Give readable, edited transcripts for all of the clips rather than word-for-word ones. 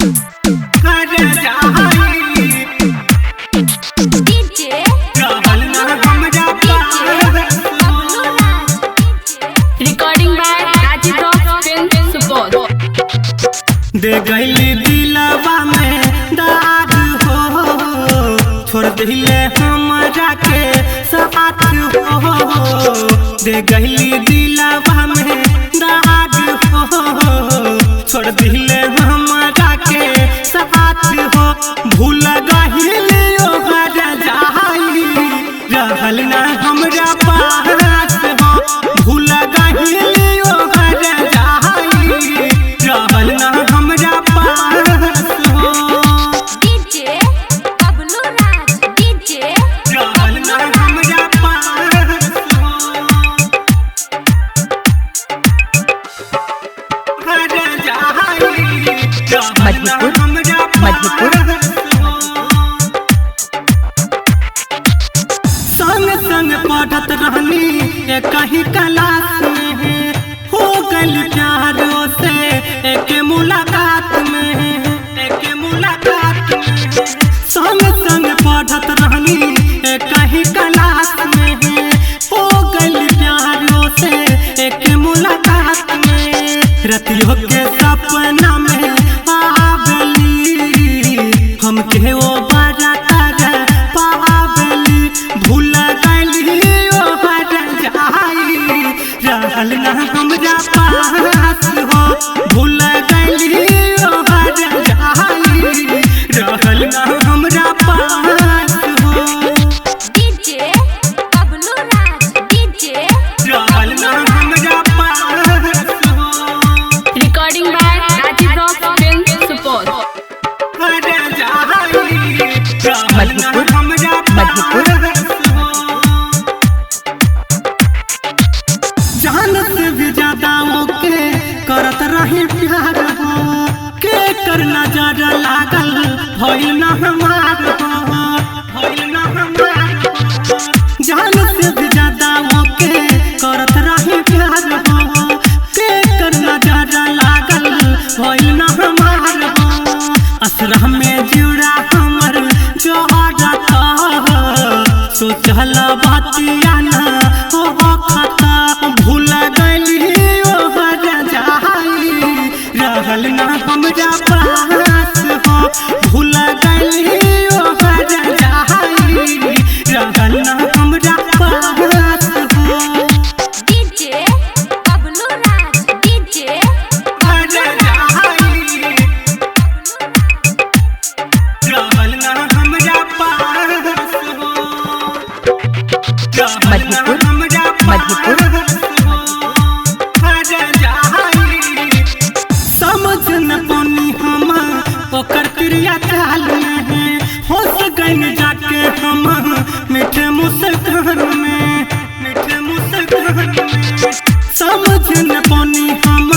हर जाई डीजे रहल ना हमरा पास हो। Recording by Rajiv rock film Supaul. दे गईली दिलवा में दाग हो, छोड़ दिले हमरा के साथ हो। दे गईली दिलवा में दाग हो, छोड़ दिले हमरा के साथ हो। भूल गईली ओहर जाई, रहल ना हमरा पास हो। भूल गईली ओहर जाई, रहल ना हमरा पास हो। डीजे बबलू राज डीजे रहल ना हमरा पास हो। हर जाई, रहल ना मधुपुर, हमरा मधुपुर। पास हो। संग संग पढ़त रहनी एक ही क्लास में, हो गइल प्यारो से एक मुलाकात में, एक मुलाकात में। संग संग पढ़त रहनी एक ही क्लास में, हो गइल प्यारो से एक मुलाकात में। रतियों के सपना में आबली, हमके ओ बड़ा तारा पाबली। भूल गइली ओ हर जाई, रहल ना हमरा पास हो। भूल गइली ओ हर जाई, रहल ना हमरा पास हो। डीजे बबलू राज डीजे रहल ना हमरा पास हो। Recording by Rajiv rock film Supaul. हर जाई, रहल ना मधुपुर, हमरा मधुपुर। पास हो। जान से भी ज्यादा ओके करत रही प्यार हो, के कर नजर लागल भइल ना हमार हो, भइल ना हमार हो। जान से भी ज्यादा ओके करत रही प्यार हो, के कर नजर लागल भइल ना हमार हो। असरह में जुड़ा हमर जोहरता, सोचल बतिया ना हो खाता। भूल गइली ओ हर जाई, रहल ना हमरा पास हो। भूल गइली ओ हर जाई, रहल ना हमरा पास हो। डीजे बबलू राज डीजे हर जाई, रहल ना हमरा पास हो। रहल ना मधुपुर, हमरा मधुपुर। पास हो। हर जाई, समझ न पानी हम ओकर क्रिया चाल में, होश गइल जाके हम मीठे मुस्कान में, मीठे मुस्कान में। समझ न पानी हम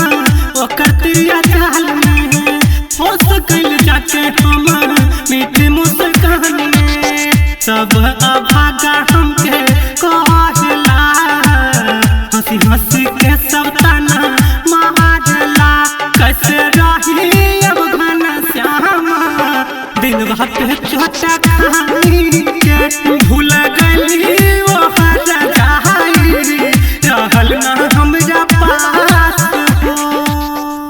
ओकर क्रिया चाल में, होश गइल जाके हम मीठे मुस्कान में। सब अभागा हमके कहला, हंसी हंसी के सब ताना मारला। कैसे रही अब घन श्यामा, दिल पे छोटा